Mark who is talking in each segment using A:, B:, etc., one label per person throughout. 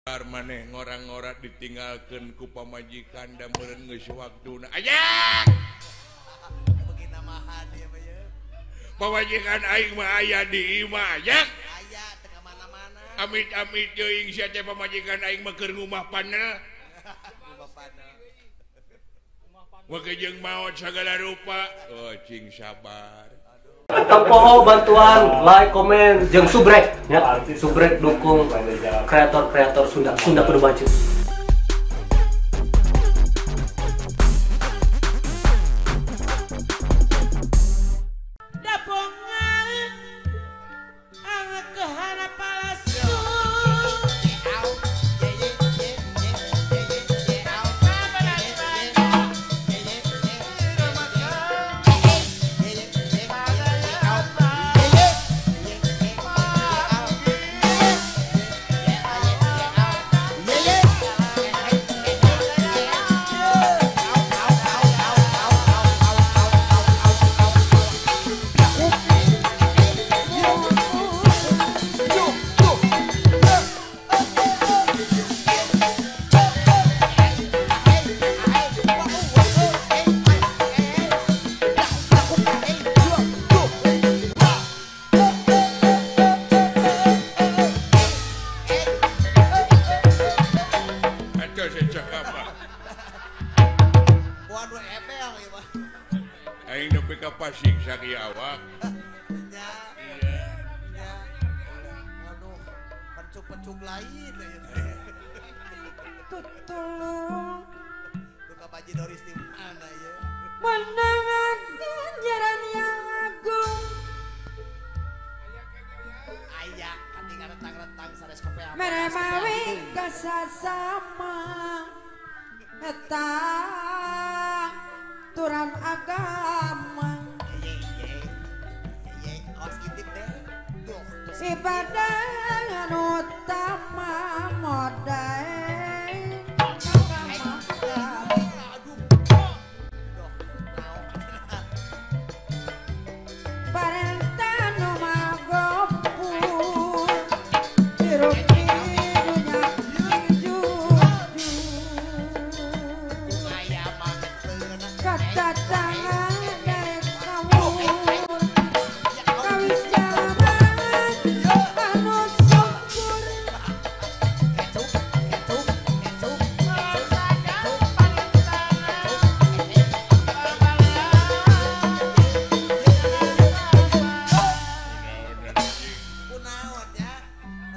A: Maneh ngora-ngora ditinggalkeun ku pamajikan da meureun geus waktuna. Aya! Pamajikan aing mah aya di imah aya.
B: Aya teu ka mana-mana.
A: Amit-amit teuing sia teh pamajikan aing mah keur ngumah panel.
B: Ngumah panel.
A: Make jeung maot sagala rupa. Oh cing sabar.
C: Tempoho bantuan, like, komen, jeung subrek ya. Subrek dukung kreator-kreator Sunda. Sunda kudu maju.
A: Aing nepi ka pasiksa kieu awak.
B: Nya. Nya. Waduh, pencuk-pencuk lain ieu.
D: Tutulung.
B: Duka Baji Doris di mana ieu?
D: Menangan ganjaran yang agung.
B: Aya katingal rentang-rentang sanes kopi apa.
D: Meremawi kasasama eta aturan agama. Ibadah utama modal parentanu magompul hirup di dunya jujur kata tangan dari kamu kawis jalan anu syukur.
B: Kunaon nya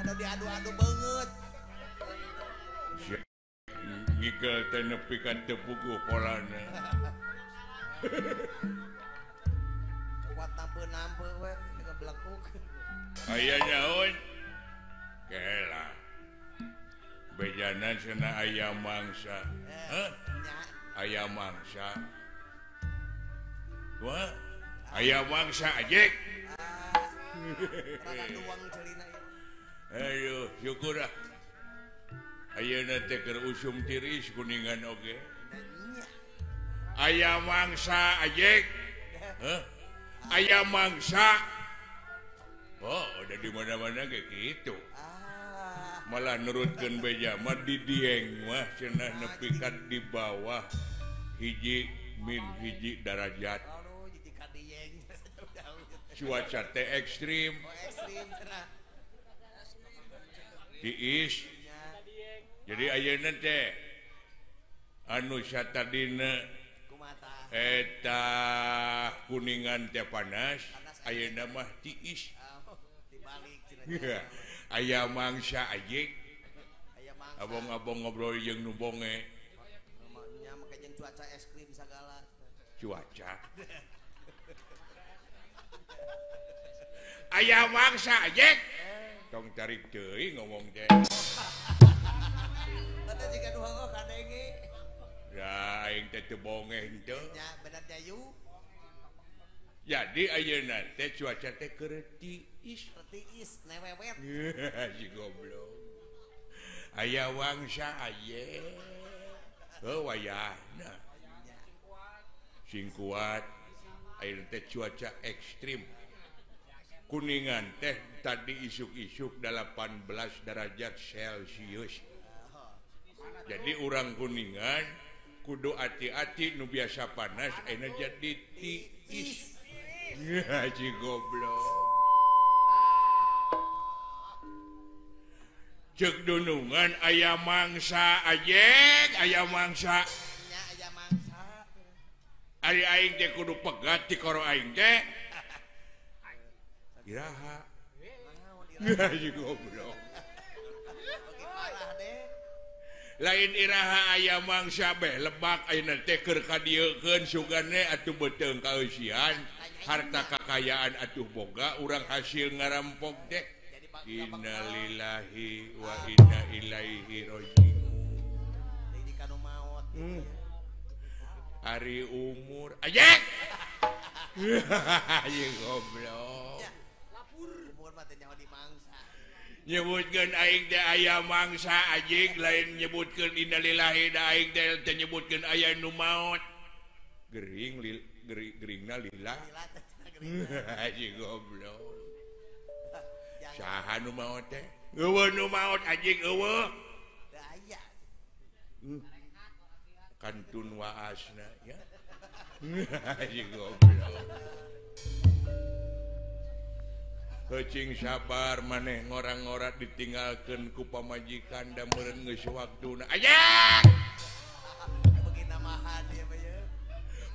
B: anu diadu-adu beungeut.
A: Ngigel teh nepi ka teu puguh polana.
B: Kuat nampe-nampe we ngeblekuk.
A: Aya nyaon? Kela. Bejana cenah aya mangsa. Hah? Aya mangsa. Wah, aya mangsa ajek.
B: Rada duang celina ieu.
A: Ayo, syukur ah. Ayeuna teh keur usum tiris kuningan oge. Aya mangsa ajek. Hah? Aya mangsa. Oh, udah di mana-mana kayak gitu. Malah nurutkeun beja mah di Dieng mah cenah nepi ka di bawah hiji min hiji darajat. Cuaca teh ekstrim. Tiis. Jadi ayeuna teh anu satadina eta kuningan teh panas, ayeuna mah tiis. Aya mangsa ajik. Abong-abong ngobrol jeung nu bonge.
B: Nya make jeung cuaca es krim sagala.
A: Cuaca. Aya mangsa ajik. Tong tarik teuing ngomong teh.
B: Teh jiga nu heueuh kadenge.
A: Ya aing teh teu bonge henteu.
B: Nya bener jayu.
A: Jadi ayeuna teh cuaca teh keur tiis.
B: Tiis newewet.
A: Si goblok. Aya wangsa aye. Heuh wayahna. Sing kuat. Ayeuna teh cuaca ekstrim. Kuningan teh tadi isuk-isuk 18 derajat Celcius. Jadi urang Kuningan kudu hati-hati nu biasa panas ayeuna jadi tiis. Haji goblok. Cek dunungan aya mangsa ajek, aya mangsa.
B: Nya aya mangsa.
A: Ari aing teh kudu pegat ti koro aing teh. Iraha. Haji goblok. Lain iraha aya mangsa beh lebak ayeuna teh keur kadieukeun sugane atuh beuteung kaeusian harta kakayaan atuh boga urang hasil ngarampok teh. Innalillahi wa inna ilaihi rajiun.
B: Jadi kanu maot.
A: Ari umur ajek. Haji goblok.
B: Umur mah teh nyaho di mangsa.
A: Nyebutkeun aing teh aya mangsa anjing lain nyebutkeun innalillahi da aing teh teh nyebutkeun aya nu maot. Gering geringna lila. Haji goblok. Saha nu maot teh? Eueuh nu maot anjing eueuh.
B: Teu aya.
A: Kantun waasna ya. Haji goblok. Heucing sabar maneh ngora-ngora ditinggalkeun ku pamajikan da meureun geus waktuna. Ajak.
B: Beuki namahan ieu mah ye.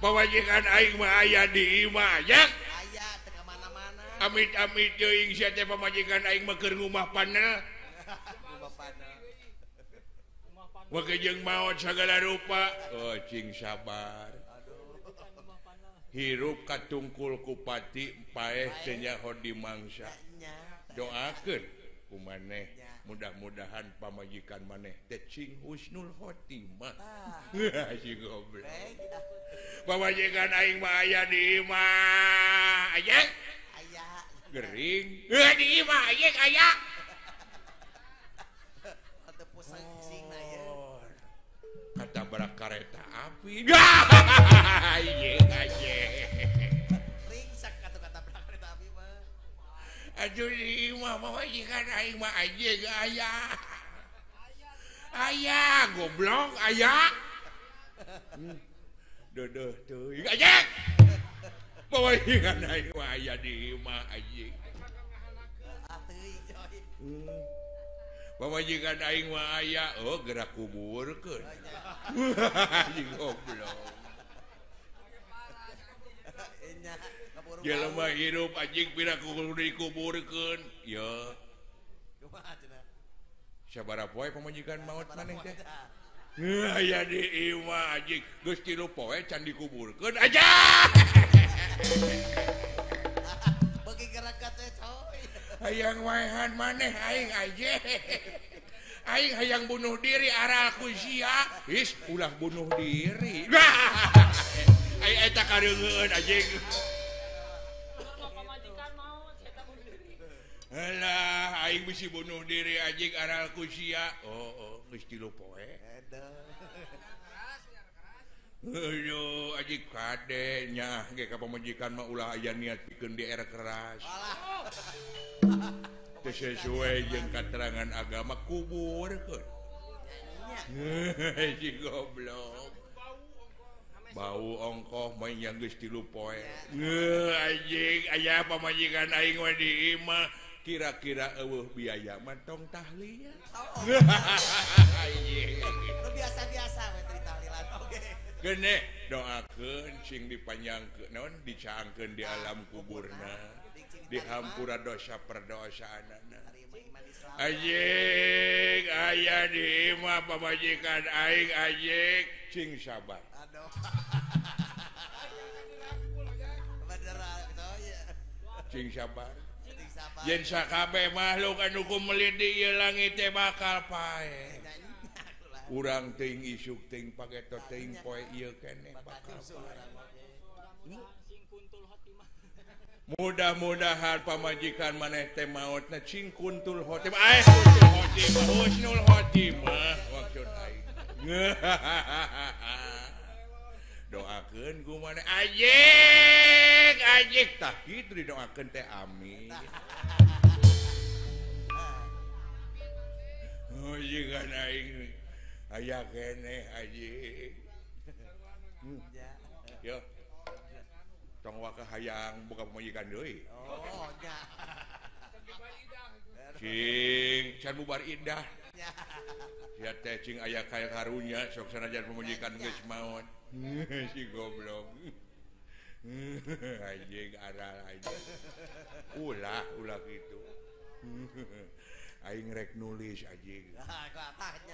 A: Pamajikan aing mah aya di imah ajak.
B: Aya teu ka mana-mana.
A: Amit-amit teuing sia teh pamajikan aing mah keur ngumah panel.
B: Ngumah panel.
A: Make jeung maot sagala rupa. Oh cing sabar. Hirup katungkul kupati paeh teu nyaho di mangsa. Doakeun ku maneh mudah-mudahan pamajikan maneh teh cing husnul khotimah. Si goblok. Pamajikan aing mah aya di imah. Ajek.
B: Aya.
A: Gering. Heuh di imah ajek aya.
B: Teu pusing singna ye.
A: Katabrak kareta api. Anjing anjing.
B: Ringsak atuh katabrak kareta api mah.
A: Aduh di imah pamajikan aing mah anjing aya. Aya goblok aya. Deudeuh teuing anjing. Pamajikan aing mah aya di imah anjing.
B: Ah teuing coy.
A: Pamajikan aing mah aya, oh gerak kuburkeun. Anjing goblok. Jelema hirup anjing pira kudu dikuburkeun. Ya.
B: Kumaha cenah?
A: Sabaraha poe pamajikan maot maneh teh? Aya di imah anjing geus 3 poe can dikuburkeun aja.
B: Beuki gerak teh coy.
A: Hayang waehan maneh aing aja. Aing hayang bunuh diri aral ku sia. Is ulah bunuh diri. Aing eta kareungeun anjing. Alah aing bisi bunuh diri anjing aral ku sia. Oh, oh geus 3 poe. Aduh anjing kade nya ge ka pamajikan mah ulah aya niat pikeun di air keras. Teu sesuai jeung katerangan agama kuburkeun. Si goblok. Bau ongkoh mah nya geus 3 poe. Anjing aya pamajikan aing mah di imah kira-kira eueuh biaya mah tong tahlilan. Anjing.
B: Nu biasa-biasa we teh tahlilan oge.
A: Gene doakeun sing dipanjangkeun naon dicaangkeun di alam kuburna. Dihampura dosa perdosaanana. Anjing aya di imah pamajikan aing anjing cing sabar.
B: Aduh.
A: Cing sabar. Yen sakabeh makhluk anu kumelidi ieu langit teh bakal paeh. Urang teuing isuk teuing pageto teuing poe ieu keneh bakal paeh. Mudah-mudahan pamajikan maneh teh maotna cing kuntul khotimah. Eh kuntul khotimah husnul khotimah maksud aing. Doakeun ku maneh anjing anjing tah kitu didoakeun teh amin. Oh jiga aing Aya keneh anjing. Yo. Tong waka hayang boga pamajikan deui.
B: Oh nya.
A: Cing can bubar idah. Sia teh cing aya kaya karunya sok sanajan pamajikan geus maot. Si goblok. Anjing aral anjing. Ulah ulah kitu. Aing rek nulis anjing.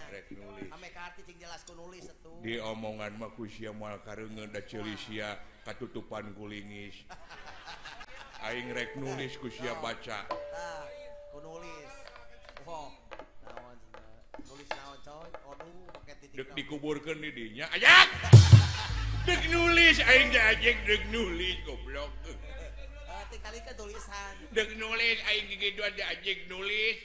A: Rek nulis.
B: Ame ka arti cing jelas ku nulis atuh.
A: Di omongan mah ku sia moal kareungeun da ceuli sia katutupan ku lingis. Aing rek nulis ku sia baca.
B: Tah, ku nulis. Oh, naon cenah. Nulis naon coy? Aduh, make titik.
A: Deuk dikuburkeun di dinya. Ajak. Dek nulis aing teh anjing dek nulis goblok.
B: Teh kali ka tulisan.
A: Dek nulis aing gigituan teh anjing nulis.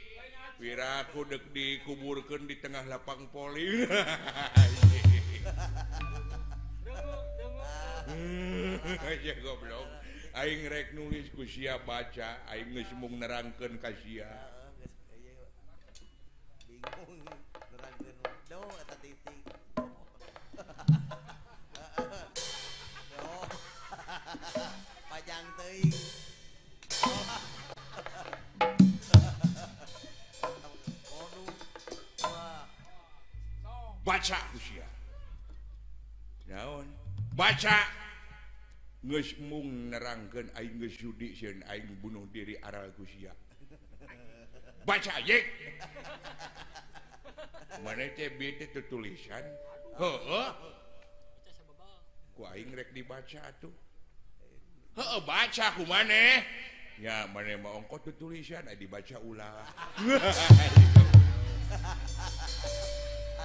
A: Piraku dek dikuburkeun di tengah lapang poli. Aja goblok. Aing rek nulis ku sia baca, aing geus mung nerangkeun ka sia.
B: Bingung nerangkeun do eta titik. Panjang teuing.
A: Baca ku sia. Naon? Baca. Geus mung nerangkeun aing geus sudi sieun aing bunuh diri aral ku sia. Baca ye. Maneh teh bieu teh tulisan. Heueuh. Ku aing rek dibaca atuh. Heueuh baca ku maneh. Nya maneh mah ongkoh tulisan aya dibaca ulah.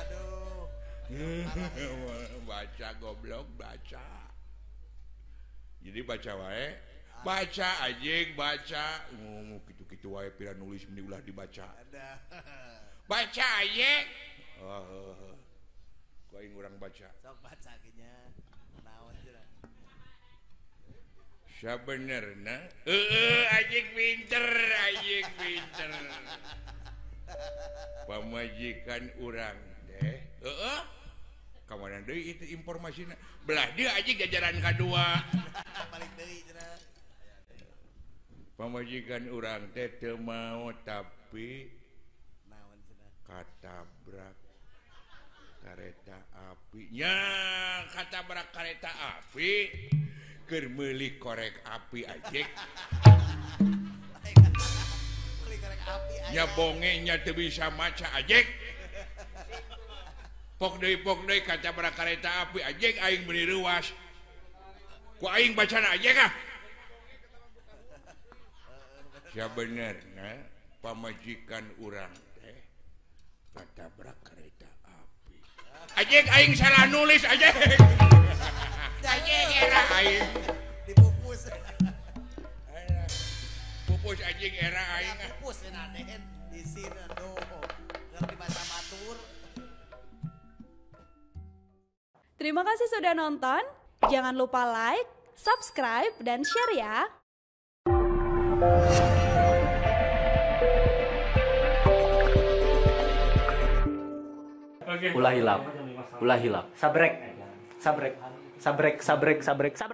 B: Aduh.
A: Baca goblok baca. Jadi baca wae, baca anjing baca. Ngomong kitu-kitu wae pira nulis meni ulah dibaca. Baca anjing. Oh. Ku aing urang baca.
B: Sok baca nya. Naon cenah?
A: Sabenerna heueuh anjing pinter, anjing pinter. Pamajikan urang teh heueuh ka mana deui itu informasina belah dieu anjing jajaran kadua.
B: Balik deui cenah.
A: Pamajikan urang teh teu mau tapi
B: naon cenah?
A: Katabrak kareta api. Nya katabrak kareta api keur meuli korek api anjing.
B: Meuli korek api aya.
A: Nya bonge nya teu bisa maca anjing. Pok deui katabrak kareta api anjing aing meuni reuas. Ku aing bacana anjing ah. Sabenerna pamajikan urang teh katabrak kareta api. Anjing aing salah nulis anjing. Anjing era aing
B: dipupus.
A: Pupus anjing era aing.
B: Pupus cenah teh isin aduh. Ngerti bahasa batur.
E: Terima kasih sudah nonton. Jangan lupa like, subscribe, dan share ya.
C: Ulah hilap, ulah hilap. Sabrek, sabrek, sabrek, sabrek, sabrek, sabrek.